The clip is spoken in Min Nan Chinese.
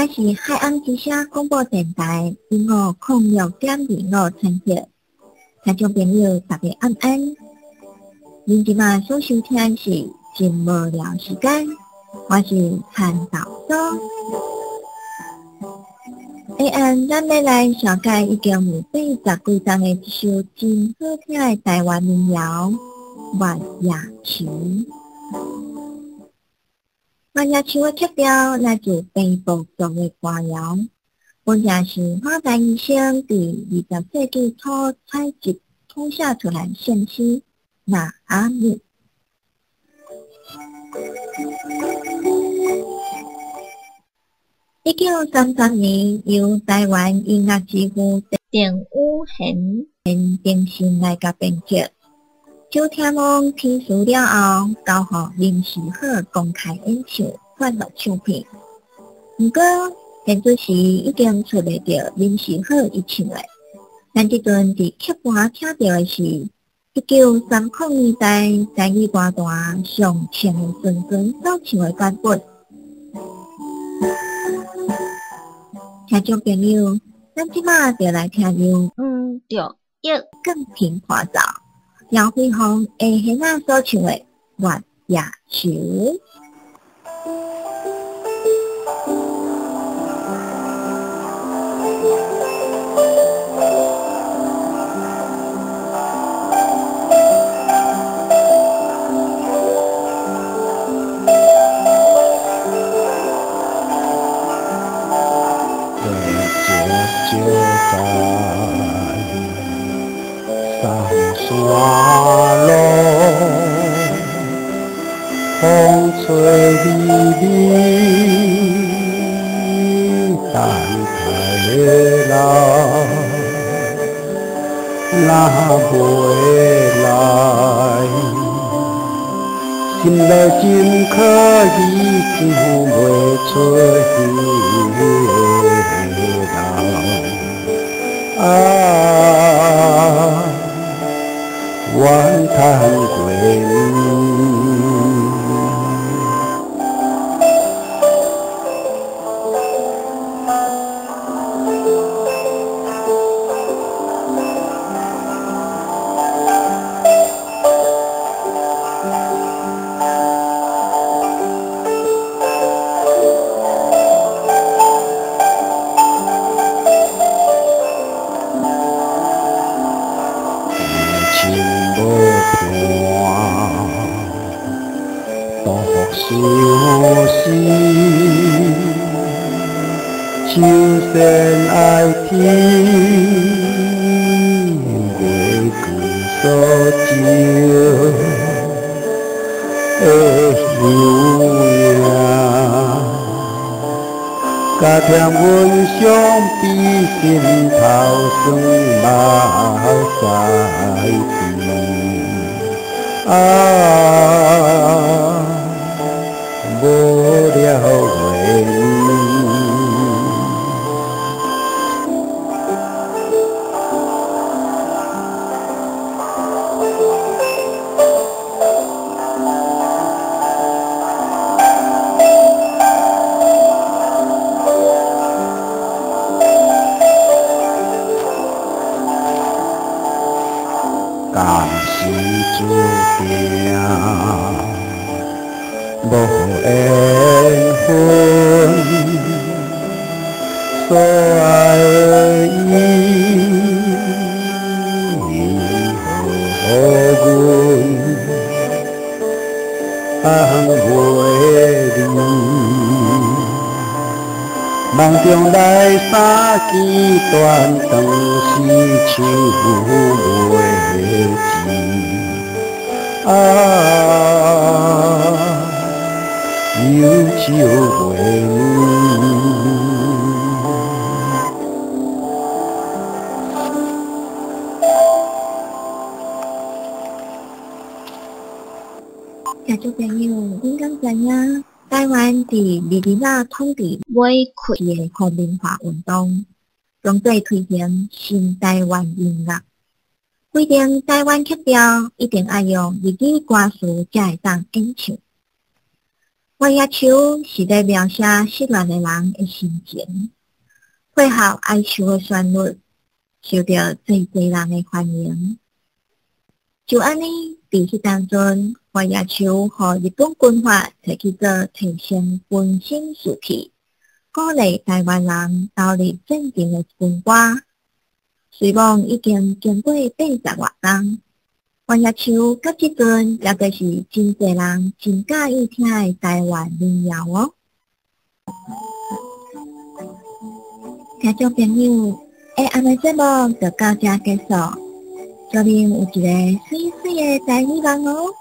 這是海岸之聲廣播電臺一五空六點二五千赫。聽眾朋友，大家晚安。恁這馬所收聽的是真無聊時間，我是陳導蘇。下暗，咱欲來紹介已經有八十幾冬的一首真好聽的臺灣民謠《月夜愁》。月夜愁的曲調來自平埔族的歌謠，本正是馬大醫生佇20世紀初採集譜寫出來的聖詩《那阿米》。1933年，由臺灣音樂之父鄧雨賢鄭信來共編曲，周天翁填詞了後，交予林時好公開演唱，發錄唱片。毋過，現這時已經出袂著林時好伊唱的。咱這陣佇曲盤聽著的是1930年代台語歌壇上唱的船船所唱的版本。聽眾朋友，咱這馬就來聽由黃卓益鋼琴伴奏，姚輝煌下弦仔所唱的《月夜愁》。在山路，風吹微微，等待的人若袂來，心內真可疑，想袂出彼个人啊。怨叹过年。秋山愛聽月光所照的幽影，加添阮傷悲心頭酸目屎甜啊！無聊月年。暂時注定無緣分，所愛的伊予阮放袂離，夢中來三更斷腸是唱袂止啊，憂愁袂眠。聽眾朋友，恁敢知影？臺灣佇日治早統治尾開的皇民化運動，當作推行新臺灣音樂，規定臺灣曲調一定愛用日語歌詞才會當演唱。月牙樹是咧描寫失戀的人的心情，配合哀愁的旋律，受著濟濟人的歡迎。就按呢，佇彼當陣，月牙樹予日本軍閥提去做提升軍心士氣，鼓勵台灣人投入戰爭的一支歌。雖罔已經經過80外工，月牙樹到這陣猶閣是真濟人真佮意聽的台灣民謠哦。聽眾朋友，下暗的節目就到這結束，祝恁有一个媠媠的台語夢哦。